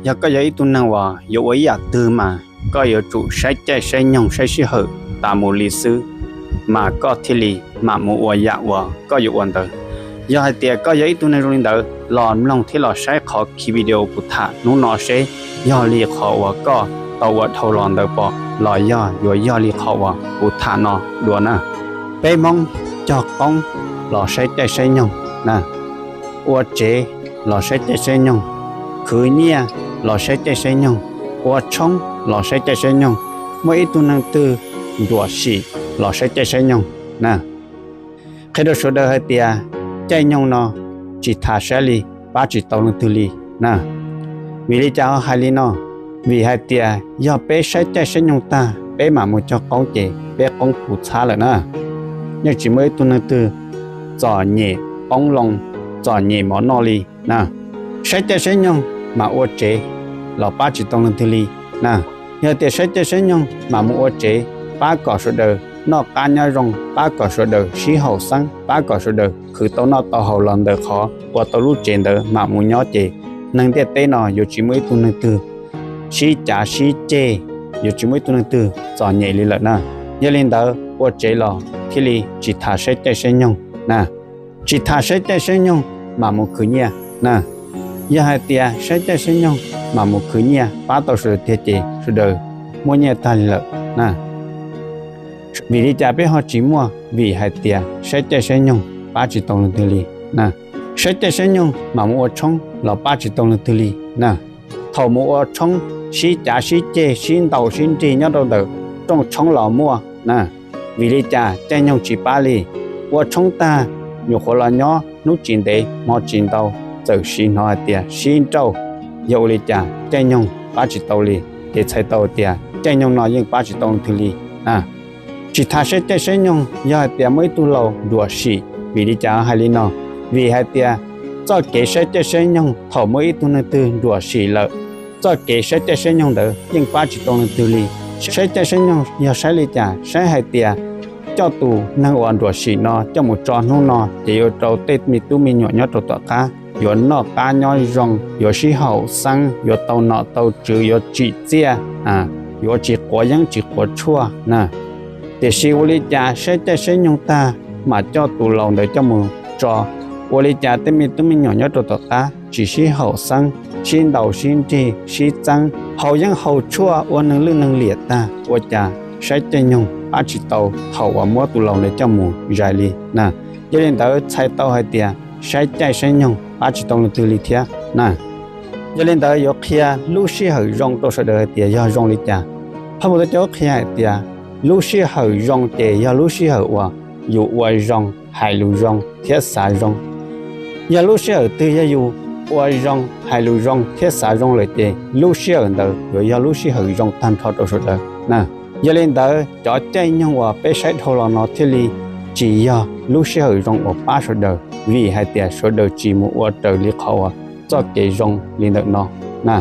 yog koj yog ib tug neeg uas yuav ua ib yam twg mas koj yuav tsum saib caij saib nyoog saib sij hawm tas mus li xwb, mas koj thiaj li mam mus ua yam uas koj yuav ua ntawd. Yog hais tias koj yog ib tug neeg zoo li ntawd los mloog thiab los saib qhov khi video kuv tham hnub no seb yog li qhov uas koj tau ua dhau los ntawd pom los yog yuav yog li qhov uas kuv tham no dua na. Peb Hmoob cog qoob los saib caij saib nyoog na, ua tsev los saib caij saib nyoog, khwv nyiaj los saib caij saib nyoog, ua tshoob los saib caij saib nyoog, muaj ib tug neeg twg nruam sim los saib caij saib nyoog na. Qhia rau sawv daws hais tias caij nyoog no tsis tham saib li, pab tsis tau leej twg li na. Vim li cas ho hais li no? Vim hais tias yog peb saib caij saib nyoog tag peb mam mus cog qoob ces peb qoob puv txhab lawm na. Yeej tsis muaj ib tug neeg twg txom nyem qoob loo, txom nyem mov noj li na. Saib caij saib nyoog mas ua tsev los pab tsis tau leej twg li na. Yog tias saib caij saib nyoog mas mus ua tsev pab kom sawv daws noj qab nyob zoo, pab kom sawv daws sib haum xeeb, pab kom sawv daws khwv tau noj tau haus los ntawm qhov ua tau lub tsev ntawd mam mus nyob ces neeg ntiaj teb no yuav tsis muaj ib tug neeg twg sib cav sib ceg, yuav tsis muaj ib tug neeg twg txom nyem li lawm na. Yog li ntawd ua tsev los thiaj li tsis tham saib caij saib nyoog na. Tsis tham saib caij saib nyoog mam mus khwv nyiaj na. Yog hais tias saib caij saib nyoog mam mus khwv nyiaj pab tau sawv daws tiag ces sawv daws muaj nyiaj tag li lawm na. Vim li cas peb ho tsis muaj? Vim hais tias saib caij saib nyoog pab tsis tau leej twg li na. Saib caij saib nyoog mam mus ua tshoob los pab tsis tau leej twg li na. Thaum mus ua tshoob sib cav sib ceg sib ntaus sib nrig nyob rau ntawm rooj tshoob los muaj na. Vim li cas caij nyoog tsis pab li? Ua tshoob tag nyuam qhuav los nyob hnub tsis ntev hmo tsis ntau txawm siv hnov hais tias sib nrauj. Yog ua li cas caij nyoog pab tsis tau li? Ces txhais tau tias caij nyoog no yeej pab tsis tau leej twg li na. Tsis tham saib caij saib nyoog yog hais tias muaj ib tug laus nruam sim. Vim li cas hais li no? Vim hais tias txoj kev saib caij saib nyoog thaum muaj ib tug neeg twg nruam sim lawm, txoj kev saib caij saib nyoog ntawd yeej pab tsis tau leej twg li. Saib caij saib nyoog yog saib li cas? Saib hais tias coj tus neeg uas nruam sim no coj mus tso hnub no ces yuav rau tej me tub me nyuam nyob rau tom qab yuav noj qab nyob zoo, yuav sib haum xeeb, yuav tau nom tau tswv, yuav tsim txiaj, yuav tsis quav yeeb tsis quav tshuaj na. Tiam sis ua li cas saib caij saib nyoog tag mam coj tus laus ntawd coj mus tso, ua li cas tej me tub me nyuam nyob rau tom qab tsis sib haum xeeb, sib ntaus sib nrig sib txeeb, haus yeeb haus tshuaj ua neeg lwj neeg liam tag, ua cas saib caij nyoog pab tsis tau thaum uas muab tus laus ntawd coj mus zais li na. Yog li ntawd txhais tau hais tias saib caij saib nyoog pab tsis tau leej twg li thiab na. Yog li ntawd yuav qhia lub sij hawm zoo rau sawv daws hais tias yog zoo li cas. Phaj Mauj Taub Caub qhia hais tias lub sij hawm zoo ces yog lub sij hawm uas yus ua zoo, hais lus zoo thiab xav zoo. Yog lub sij hawm twg yog yus ua zoo, hais lus zoo thiab xav zoo lawm ces lub sij hawm ntawd yuav yog lub sij hawm zoo tag nrho rau sawv daws na. Yog li ntawd cov caij nyoog uas peb saib dhau los no thiaj li tsis yog lub sij hawm zoo uas pab sawv daws, vim hais tias sawv daws tsis mus ua raws li qhov uas txoj kev zoo li ntawm no na.